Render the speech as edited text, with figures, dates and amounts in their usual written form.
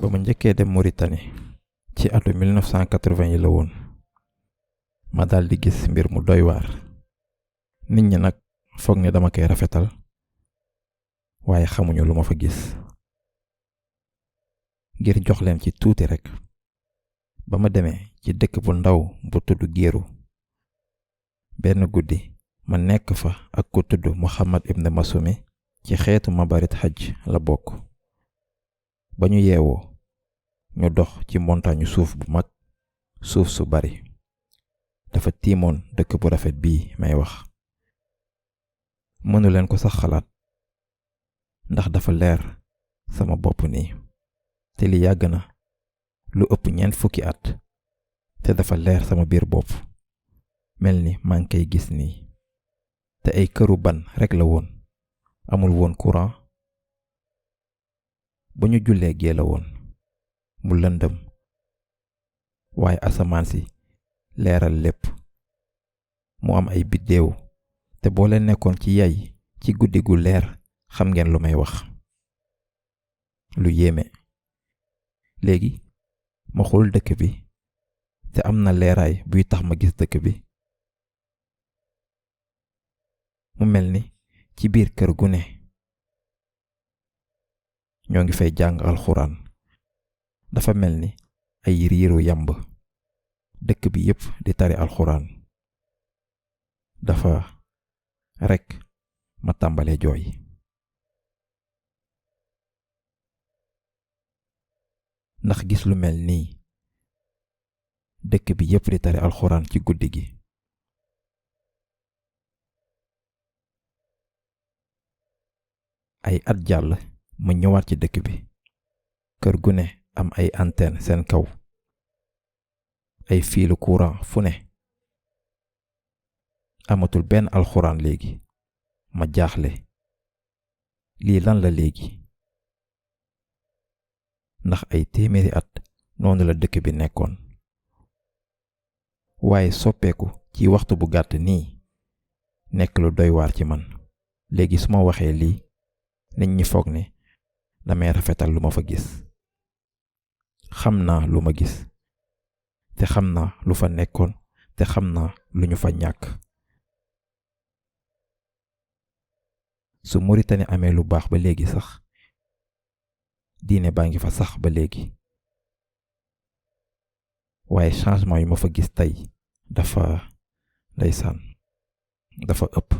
ba ma njëkkee dem Mauritanie ci atu 1980 yi la woon ma dal di gis mbir mu doy waar nit ñi nag foog ne dama koy rafetal waaye xamuñu lu ma fa gis ngir jox leen ci tuuti rek ba ma demee ci dëkk bu ndaw bu tudd Géeru benn guddi ma nekk fa ak ku tudd Muhammad ibn Masumi ci xeetu mabarit hajj la bokk ba ñu yeewoo ñu dox ci montagne suuf bu mag suuf su bari dafa tiimoon dëkk bu rafet bii may wax mënu leen ko sax xalaat ndax dafa leer sama bopp nii te li yàgg na lu ëpp 4 fukki at te dafa leer sama biir bopp mel ni maa ngi koy gis nii te ay këru ban rek la woon amul woon courant ba ñu jullee gee la woon mu lëndëm waaye asamaan si leeral lépp mu am ay biddéew te boo leen nekkoon ci yay ci guddi gu leer xam ngeen lu may wax lu yéeme léegi ma xool dëkk bi te am na leeraay buy tax ma gis dëkk bi mu mel ni ci biir kër gu ne ñoo ngi fay jàng alxuraan dafa mel ni ay riiru yamb dëkk bi yépp di tari alxuraan dafa rekk ma tàmbalee jooy ndax gis lu mel nii dëkk bi yépp di tari alxuraan ci guddi gi ay at jàll ma ñëwaat ci dëkk bi kër gu ne am ay antenne seen kaw ay fiilu courant fu ne amatul benn alxuraan léegi ma jaaxle lii lan la léegi ndax ay téeméeri at noonu la dëkk bi nekkoon waaye soppeeku ci waxtu bu gàtt nii nekk lu doy waar ci man léegi su ma waxee lii nit ñi foog ne damay rafetal lu ma fa gis xam naa lu ma gis te xam naa lu fa nekkoon te xam naa lu ñu fa ñàkk su Mauritanie amee lu baax ba léegi sax diine baa ngi fa sax ba léegi waaye changement yu ma fa gis tey dafa ndeysaan dafa ëpp